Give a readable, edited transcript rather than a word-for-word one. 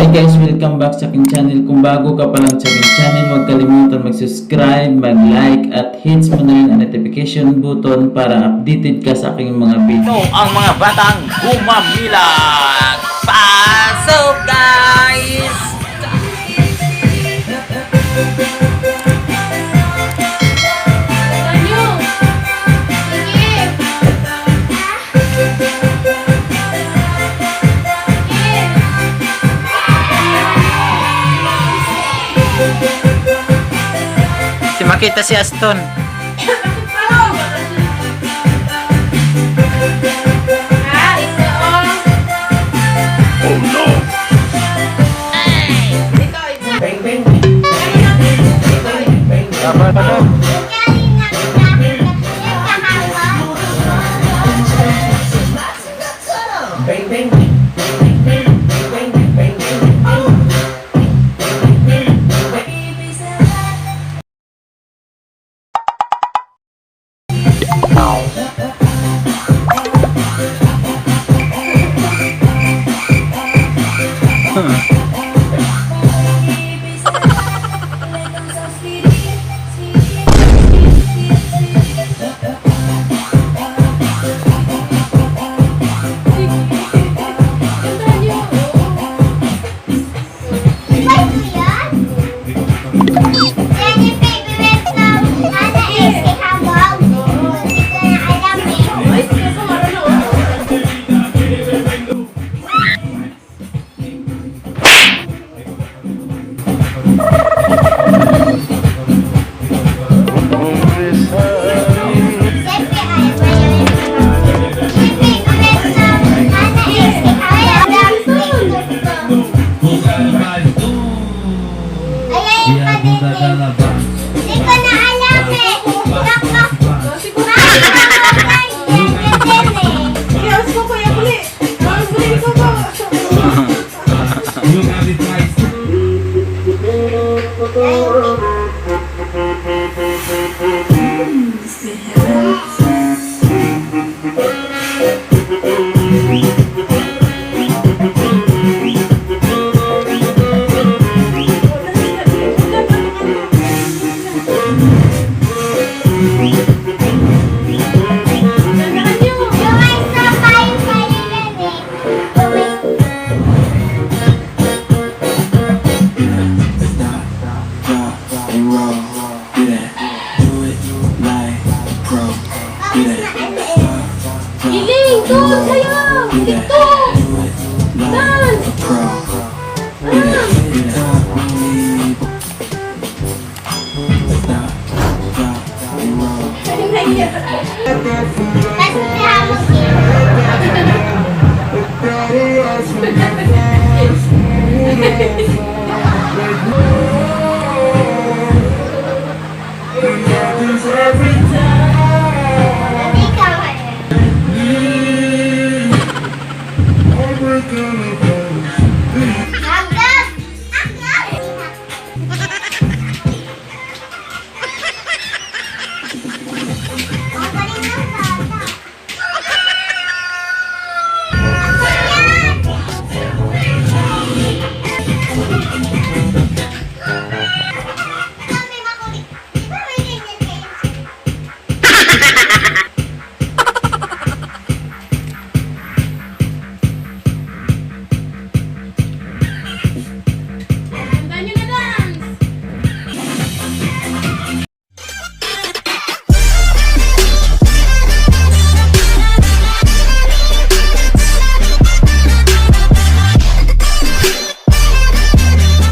Hi guys! Welcome back sa aking channel. Kung bago ka pa lang sa aking channel, huwag kalimutan mag-subscribe, mag-like, at hit mo na rin ang notification button para updated ka sa aking mga video. Ito ang mga batang gumamilag. Pasok, guys! Tanyo! Sige! Sige! Si makita si Aston. Bakit pa? Ah, ito oh. Oh no! Ito, ito. Bang bang bang bang bang bang bang. Tanyo, oh. Ay, sige, sumarano, oh.